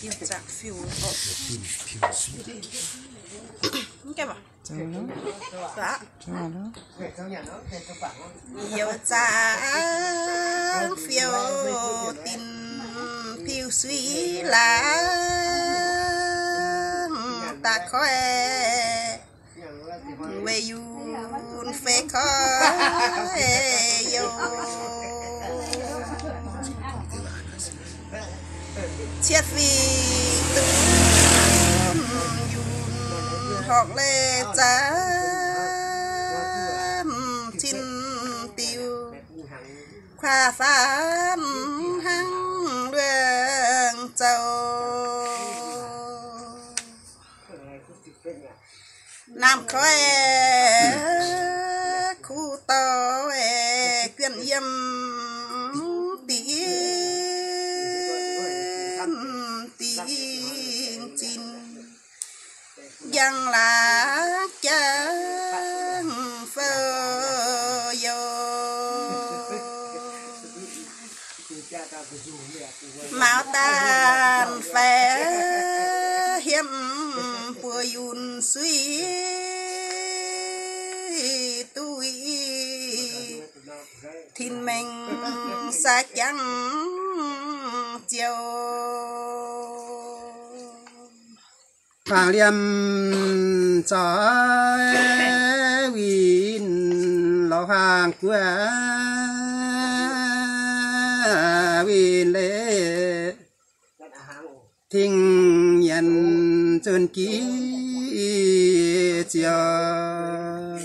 Youc zaangv fiou dinc piu suiv laangz daaih koiv weic yunc feix koiv youc. Cietv fingx duqv yunc horngc leiz zaamv cin diuh, kuav faanv hnangv luongc zoux. Naamh koiv kuv dorh guonh yiem dinh, dinh zinh njang laangz jangv fouv youc. Maux daanh faix hiemv buoz yunc suiv duqv, tin mengh sai jangv ziouc. Huaang liemh zoih winh lorz huaang guoqv winh leiz, tingx nyienz zunh jiex ziouc.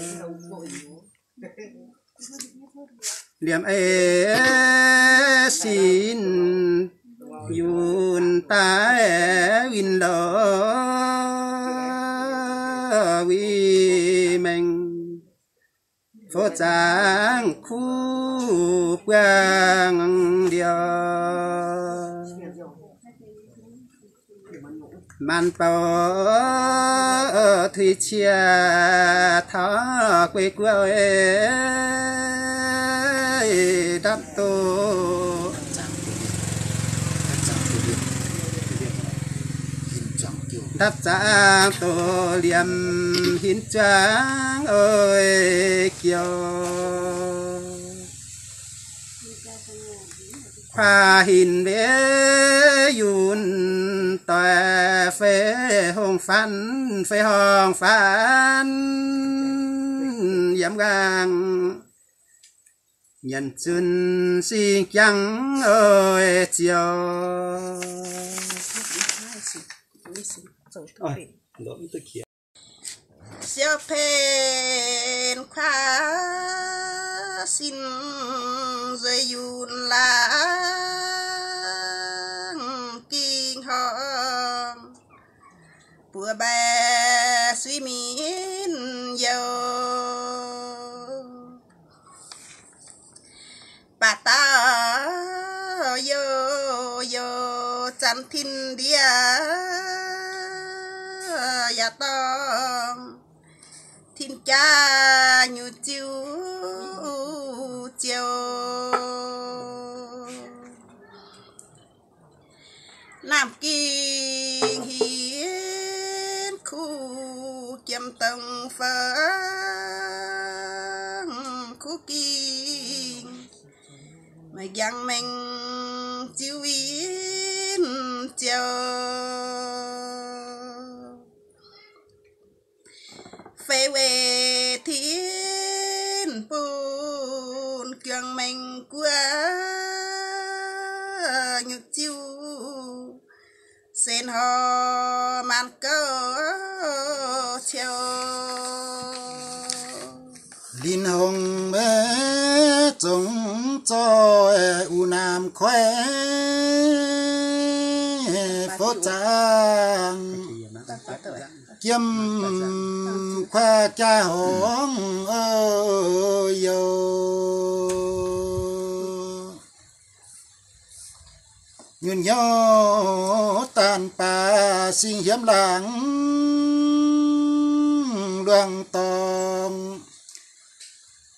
Liemh eix sin yunh daaih winh louc winh mengh, fouv zaangv kuv buangh ndiouh. Maanc bouc tuix cie taux guei guoqv, ndapv doqc, ndapv zaangv doqc liemh hinv zuangx oix jouh. Kuav hinc mbe yunh doic fei hongh faanv, fei hongh faanv yiem nqaang nyienz zunh sing jangv oix ziouc. Siou pen kuav sin nzueic yunh laangz ging horngh, buoz mbaeqc suiv minv youh. Baac dauh youh youh zanc tin ndiev yaac dorngc tin jaa nyutc ziuh ziouc. Naamh ging hinv kuv jiem dongh feng kuv ging, meih njang mengh ziux win ziouc. Fei weic tin bun juangc mengh guoqv nyutc ziuh, sen horc maanc gouv ciouc. Linh hongh maiv zongx zoih uqc naamh koiv fouv zaangv, jiem kuav jaa horngh oix youh. Nyutc hnyouv daanh baac sing hiemv laangz luangh dorngx,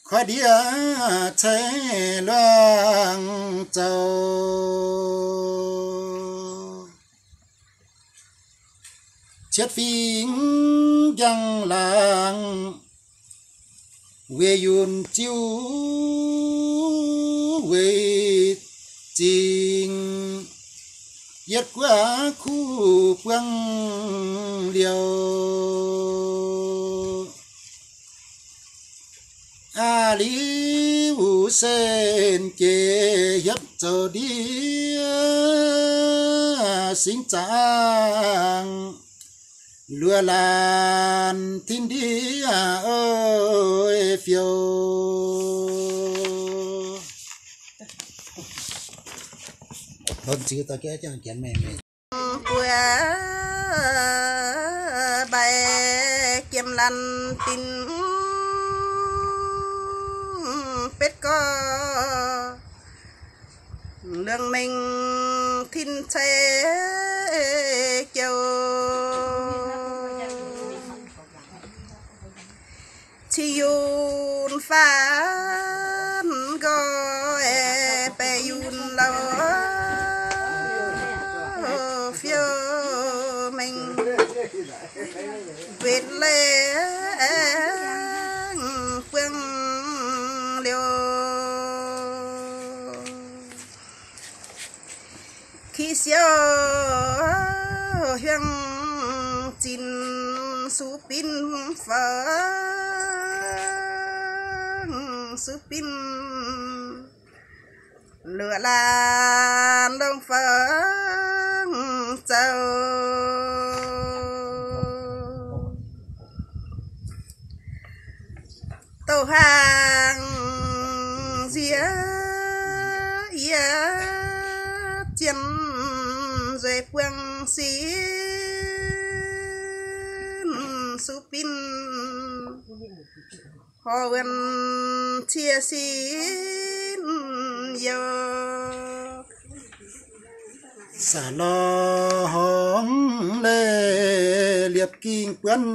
koiv ndiev ceix luangh zoux. Cietv fingx njang laangz, weic yunh ziuh weic zingh, yietv guaax kuv buangv liouh. Aa, liuz sen jiex hiepv zoux ndiev singx zaangc, luoqc laanh tin ndiev oix fiou. Buo mbaix jiem laanh dinc betv gorx, luangh mengh tin ceix jouh. Cing yunh faanv nqoi, baeqc yunh lauh, fiou mengh wetv laengz buangv liouh. Ki siou hiuang zinh, suv binv fengx, suv binv luoqc laanh longx fengx zoux. Douh hlang nziex yie zien nzueic buangh sin, suv binv horc wuonx cie sin youh. Saah lorh horngz leiz liepc ging buonv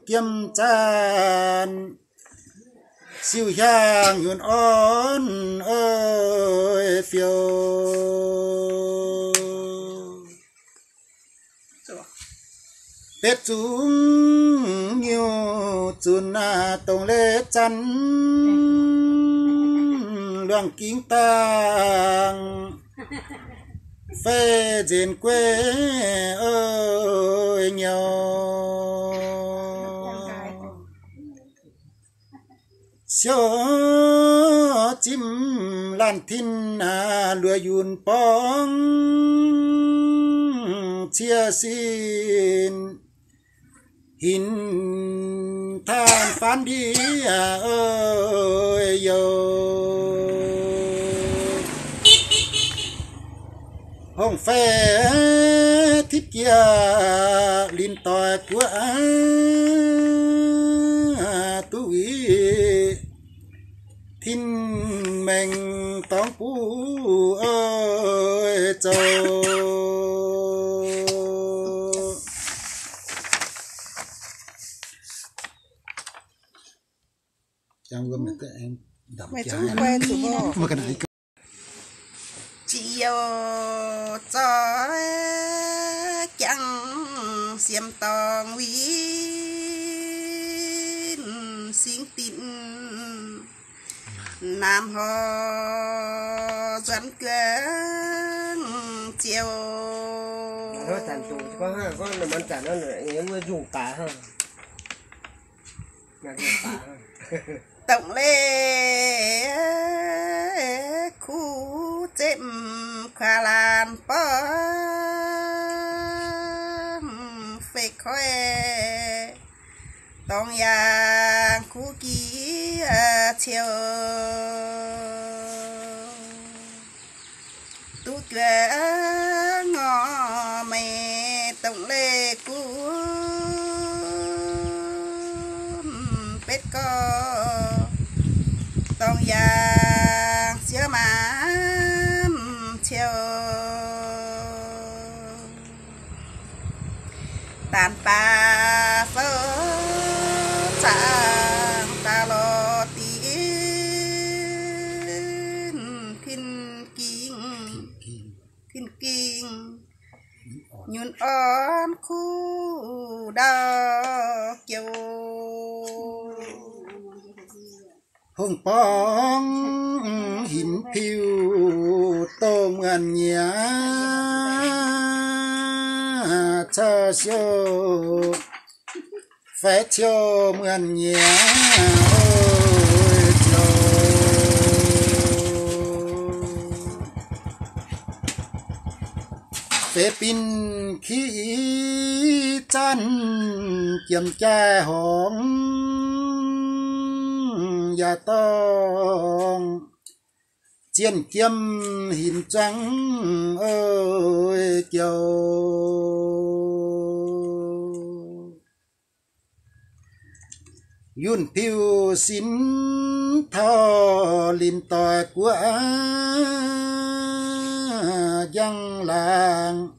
jiem zaanv, siou hiaangx yunh orn oix fiou. Betv zungv nyiuh zunc aac, dongh leiz zanc luangh ging dangh, fei nzenc gueiv oix nyouz. Siou zimv laanh tin aac, luoqc yunh borngz cie sin, hinc taanh faanv ndiev oix youh. Hongh fei tipv jieqv linh doix buov, duqv uix tin mengh dorngx buv oix zoux. Ziouc zoih jangx siemx dorngx win singx dinc, naamh horc nzuonx guangc ziouc. Dongh leiz kuv zemv kuaah laanh borngz fei koiv, dorngx yaangh kuv gieh ciouv. Duqv juov ngorc meih dongh leiz gunv betv gorx, dorngx yaangh siev maanc ciouv. Daanh baac fouv zaangc daaih lorz dinc, tin ging, tin ging. nyunc orn kuv ndau jouh. Hungh borngv hinc piuv dongh muonc nyiex, cau siou faix ciou muonc nyiex, oix ziouc feix bin ki zanc, jiem jaaix horngz yaac dorngh, zienh jiem hinc zuangx, oix ziouc yunh piuv sin taux linc doic guoqv njang-laangc,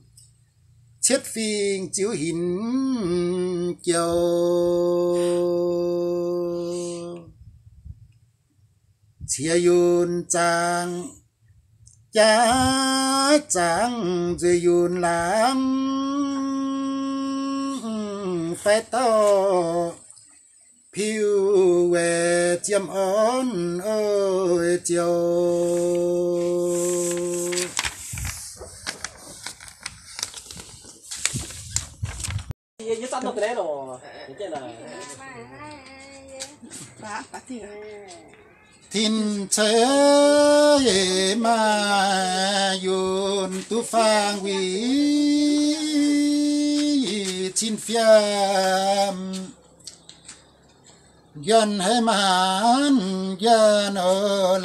cietv fingx ziux hinc jouh. Ciex yunh zaangc, jaaix zaangc nzueic yunh laangc, faix dauh piuv weic ziemx orn, oix ziouc tin ceix maaih yunh duqv faang wuic cin fiem, njuonx haiz maanc njuonx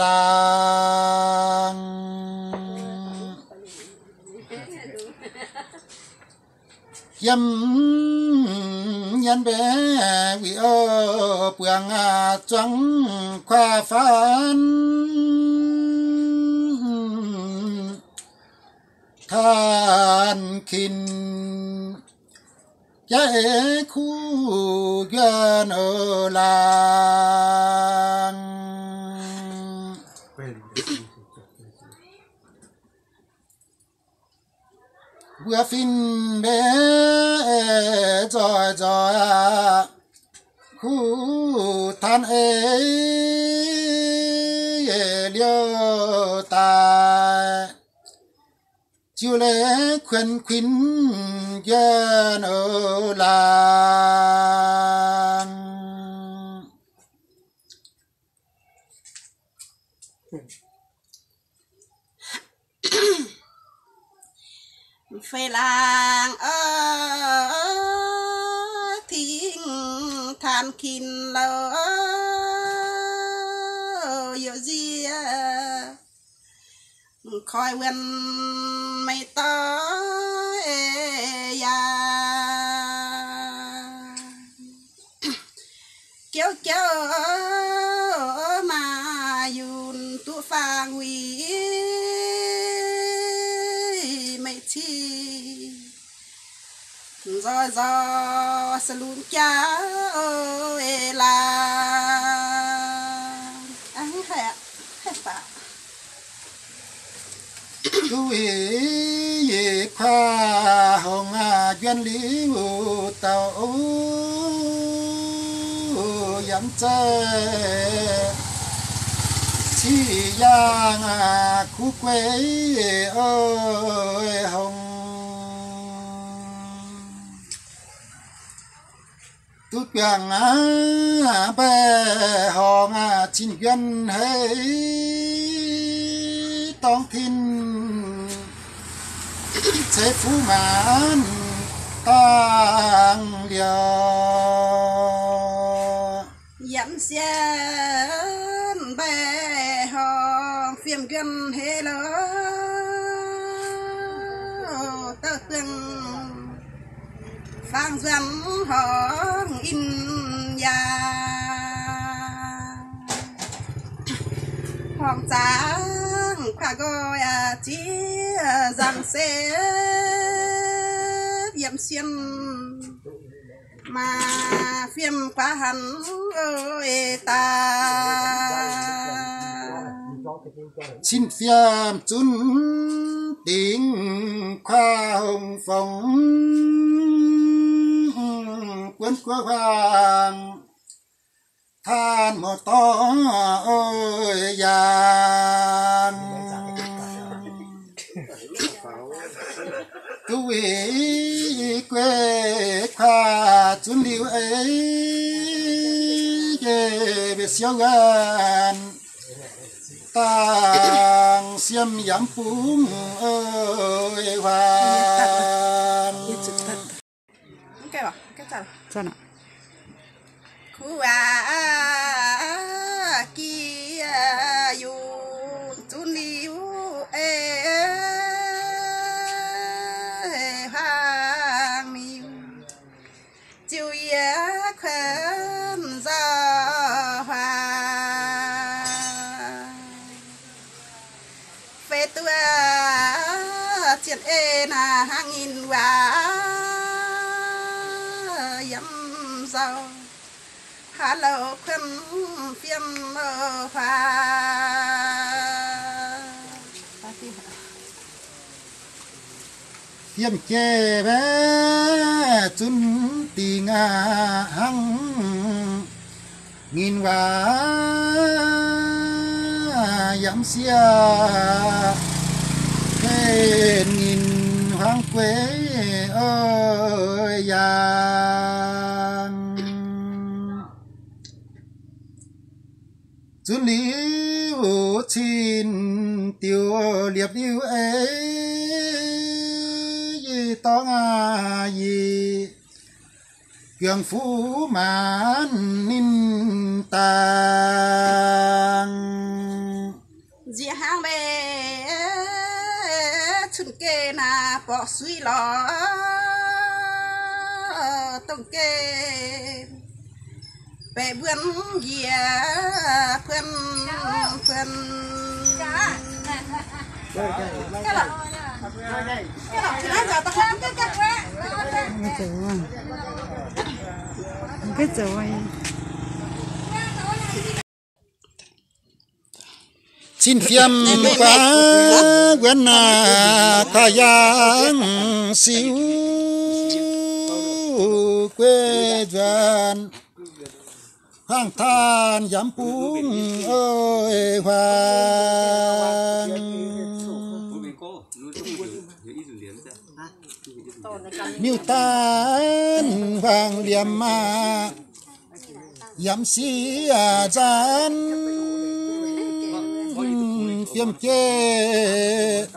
laangc. Yiem nyanc mbaeqc wuic, buangh zuangx kuaav faanv, tanh kin jaaix eix kuv njuonx laangc. Mbuo fin-mbenc nzoih nzoih, kuv tanh eix liouh daaih, ziux leiz kuonx kuinx njuonx laangc. Feix laangc oc, tingx tanh kin louh, youc nziex koi wuonh meih doic yaac jauv jauv maaih yunh duqv faang wuic meih cih nzoih nzoih sa lungh jaav oc, eix laangc. Duqv wuic kuaav horngz njuonx liuz dauh, yaac mv zeiz ciqv yaangh kuv gueix oix horngz. Duqv juangc mbaih horngz cin njuonx heix dorngx tin, ceix fuqv maanc dangh liouh. Yaac mv sienx mbaih horngz fiem njuonx heix louh, douh duangh faang nzuonx horngz in yaac, horngz zaangc kuaav nqoi ziex nzaangc se yiem sien maaih fiem guaav hanc eix daaih. Cin fiem zunv dingc kuaav hongh fongc, buonv guoqv huaang, taan muoz-dorn oix yaangh. Duqv wuic guei kuaav zunv liuz ei, yie mbuo siouv wuonv dangh siem yamv bungx oix huaang. Kuv aqv, jiex yungh zunv liuz ei, huaang liuz ziouc yie kuonx nzauh huaang. Feix duqv zienh ei naaic hnangv nyinh waac yiem nzauh, haaix louh kuonx fiem huaang. Fiem jeiv mbaeqv zunv dingc aqv hnangv nyinh waac yiem sieqv, henv nyinh huaang gueix oix yaangh. Zunv liuz cin diuh liepc liuz ei, yie dorng aqv yie juangc fuqv maanc ninh dangh. Nziex hnangv mbe cun-geh naaic borqc suiv lorz dongh geh. Baeqc mbuonx njiec puonx puonx. Cin fiem guaav wuonv naaic, kaaix yaangh siouv guei nzuonx. Huaang taan yamv bungx oix huaang. Miuc-daan huaang liemh maah, yamv sieqv nzanv, fiem jeiv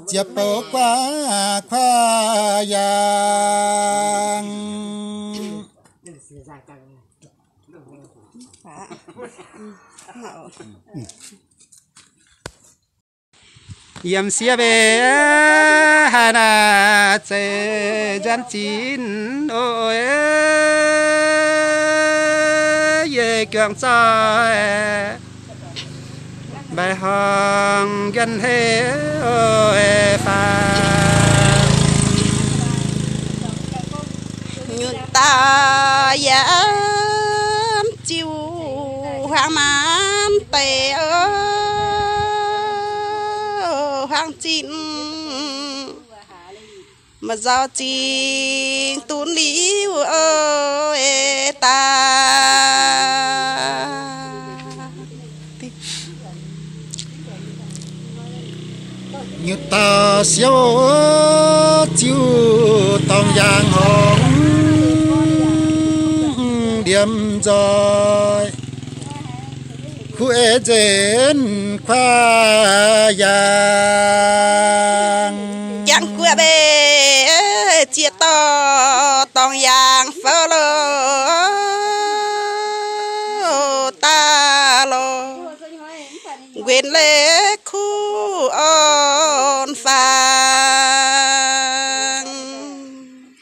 ziepc bouc guaav kuaav yaangh. Yiem sieqv mbe haaix naaic zeiz nzuonx zinh oc, yie juangc zoih mbaaih horngh njuonx hei oc faam. Nyutc dauh yaac ziouc huaang maanc deix oc, huaang zinh maaih nzauh zingh dunv liuz oc daaih. Nyutc dauh siouv ziouc dorngx yaangh horngh liemh nzoih, kuv eix nzenc kuaav yaangh. Jangx guoqv mbe ziex dorh dorngx yaangh fouv loh daaih loh. Nquenx leiz kuv orn faang.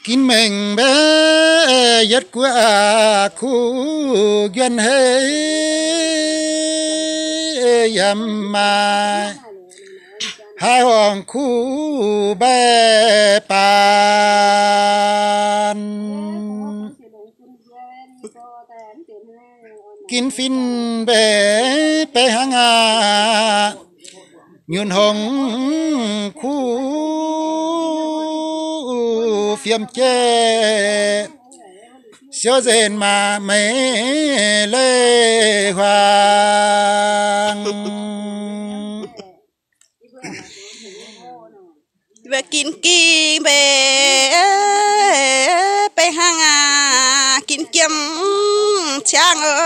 Ginv mengh mbe yietv guoqv kuv njuonx hei, yaac maaih haaix horngh kuv mbaih baan. ginv fin mbeix, mbeix hnangv aqv. Nyunc hngongx kuv fiem jeiv, siouv nzenc maac meix leiz-huaang. Mbuo ginv ging mbeix, mbeix hnangv aqv, ginv jiem ciangv oc,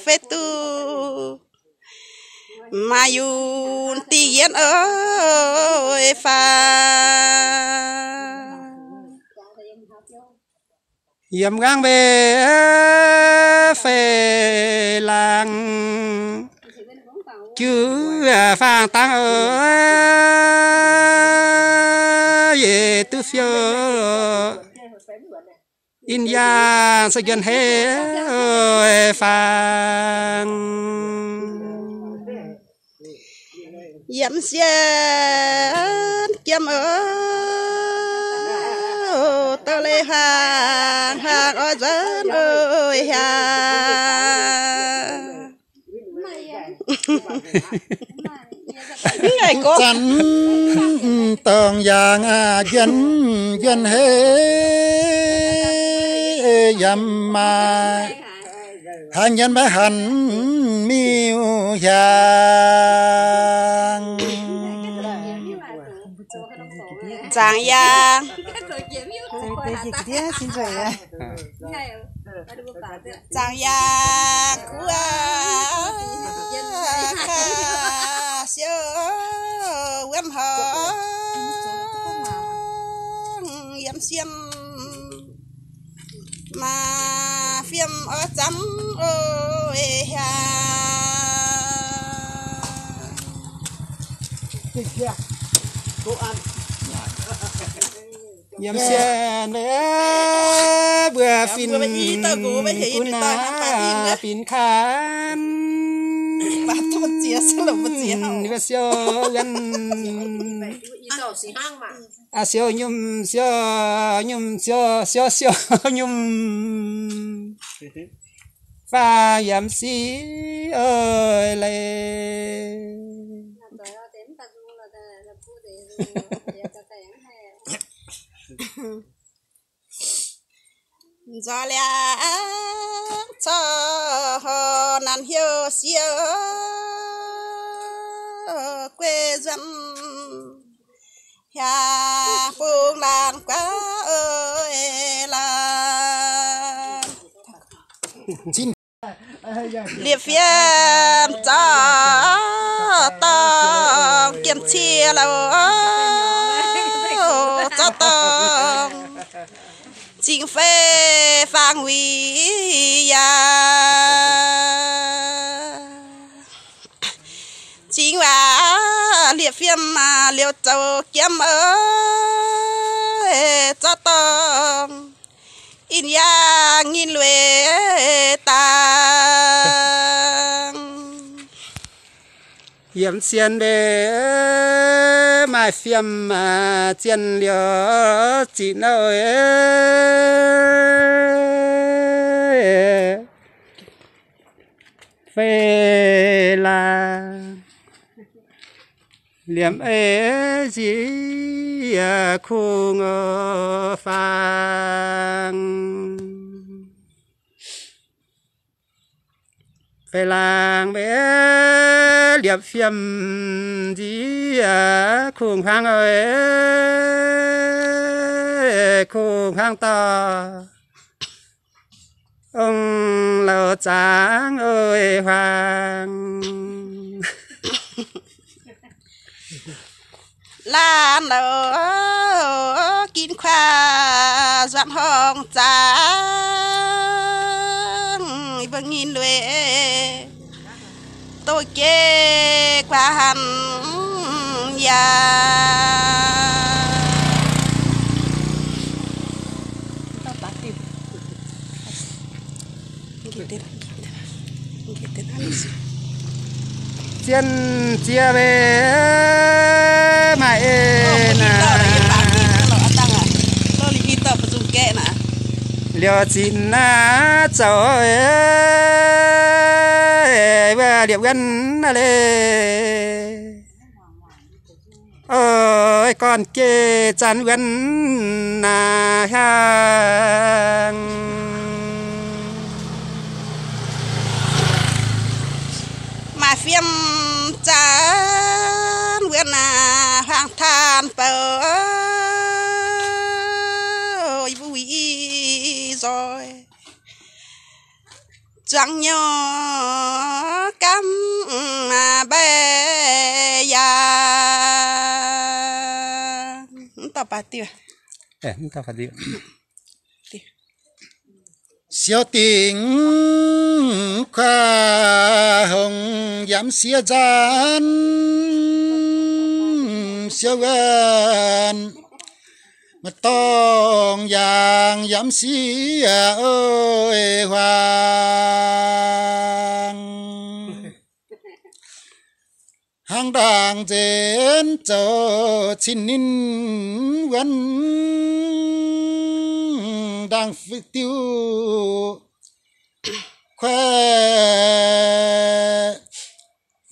fei duqv maaih yungz dingh yienv oc, faang. Yiem nqaang mbeix fei laangz, juv faang dangv oc, yietc duqv fiou in yangh se njuonx hei oc, faang. Yiem sienx jiem oc, douz leiz-huaang, huaang oix nzuonx oc, hiaang. Zanc dorngx yangh aqv, njuonx, njuonx hei yiem maaih, haaix njuonx maiv hanc miuc hiaang. Zaangc yaangh. Zaangc yaangh kuv aqv, siouc wuonv horngz yiem sien. Maaih fiem oix zanc oc, hiaang. Yiem sien mbuo fin gunv aqv, bin kanh. Mbuo siou wuonv. Aa, siou nyumc, siou nyumc, siou, siou, siou nyumc. Faang yiem sic oix leiz. Nzoih liangv corc nanc hnyouv siou guei nzuonx. Hiaang bung laanh guaav oix laanh. Liepc fiem zorqv dorngh jiem cie louc zorqv dorngh, zingh fei faang wuic yaac zingh waac liepc fiem liouc zoux jiem oix zorqv dorngh. In yangh ngin lueic dangh. Yiem sien mbe maaih fiem zien liouc ziqc nouh fei laangz. Liemh ei nziex kungx faang. Fei laangz mbe liepc fiem nziex kungx faang oc, kungx faang dorh ong louc zaangv oix huaang. Laanh louc ginv kuaaiv nzuonx horngh zaangv, mbuo ngin lueic doz jeiv guaax hanc yaac. Zien ziex mbe maaih ei naaic. Liouh zinx naaiv zoux wuov liepc wuonv naaiv leiz. Oix gorn geh zanv wuonv naaiv hiaang. Maaih fiem zanv wuonv naaiv hiaang taan bouc, i mbuo nzoih zuangx nyouv gamv mbaih yaac. Mv dauh baac diuh. Siou dingc kuaav hongx yaac mv siev nzanv, siou wuonv maaih dorngx yaangh yaac mv siev, oix huaang. Hnangv ndaangc nzenc zoux cin ninh wuonv, ndaangc diuv kuaih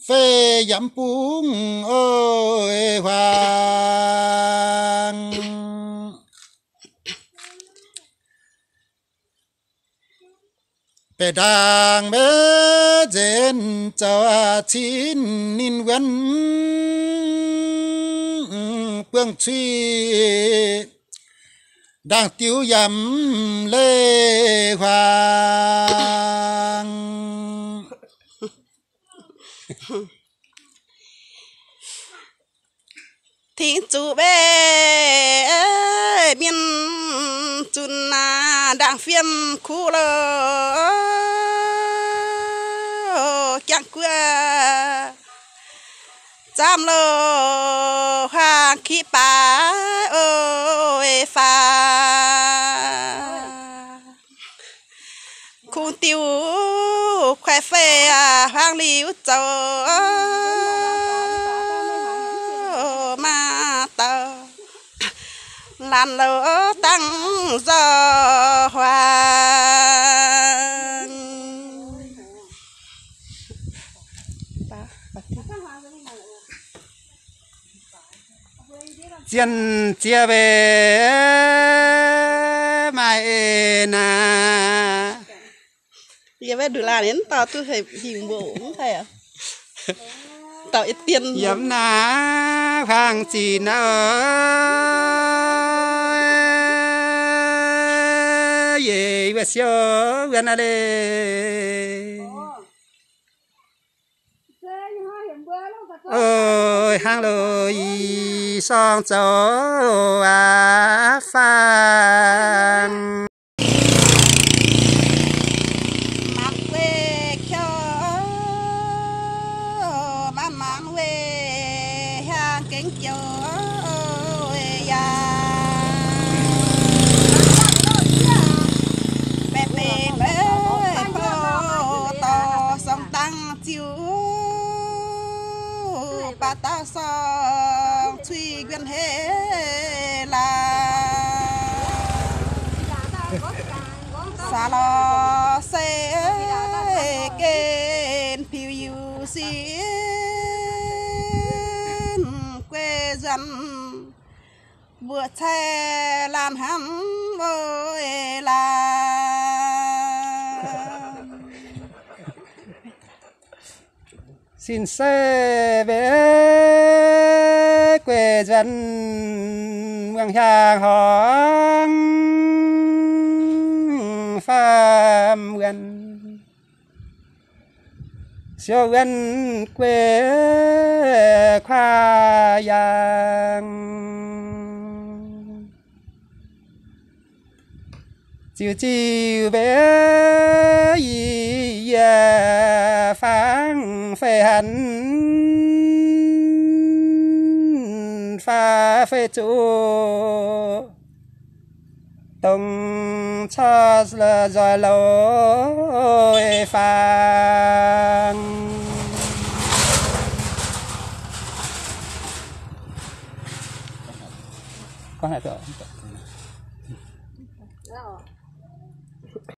fei yaac mv bungx, oix huaang. Baeqc ndaangc maiv nzenc zoux cin ninh wuonv, buangh cuiv ndaangc diuv yaac mv leih huaang. Tengx zuqc mbuo mienh zunc naaiv ndaangc fiem kuv loh, jangx guoqv zaamv loh, huaang kiv baaix oix faaux. Kungx diuv kuaih fei huaang liuz zoux, maaz dauh laanh louz dangh nzoih huaang. Zien ziex mbe maaih en aqv. Yie maiv nduqc laanh, dauh duqv heuc hingh mbuo mv haih aqv. Dauh yietc dien yiem naaiv huaang zinh naaiv, yie mbuo siou wuov naaiv leiz. Oix hnangv loz ih sorng zoux aqv faang. Mangc weih kiou, mangc mangc weih hiaang gengh joux yaac. Baeqc baeqc mbaeqc bouh dorh sorng dangh ziux, baac dauh sorng cuiv nquin hei laaix. Saax lorz se gen piu yiu sin guei nzuonx mbuoqc cai laanh hnamv oix laaix. Sin se mbe guei nzuonx muangx hiaang horngz faam wuonx. Siou wuonx guei kuaaiv yaangh. Ziux ziux mbe yie fangv fei hanc faaux fei zuqc dongh corc nzoih loz faaux.